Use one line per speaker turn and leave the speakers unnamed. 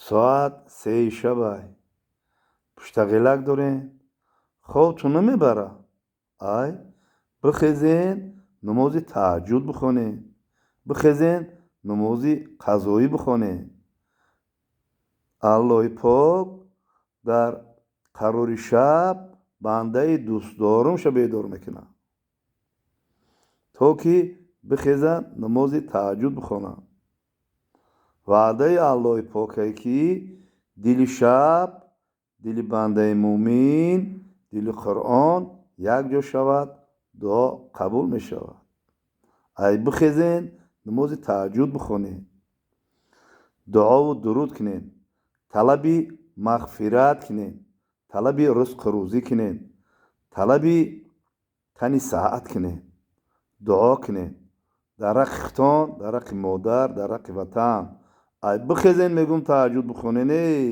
Соат 3-и шабай, пуштағелак дорен, хобтун намебара. Ай бихезен, намози таҳаҷҷуд бихонед, бихезен, намози қазоӣ бихонед. Аллоҳи пок дар қарори шаб бандаи дӯстдорумша бедор мекунад, то ки бихезанд, намози таҳаҷҷуд бихонанд. Ваъдаи Аллоҳи покае, ки дили шаб, дили бандаи мӯмин, дили Қуръон якҷо шавад, дуо қабул мешавад. Ай бихезен, намози таҳаҷҷуд бихонед, дуову дуруд кунед, талаби мағфират кунед, талаби ризқу рӯзӣ кунед, талаби тани саҳат кунед, дуо кунед дар ҳаққи худтон, дар ҳаққи модар, дар ҳаққи ватан. Ай бихезен, мегӯм, таҳаҷҷуд бихонен. Эй.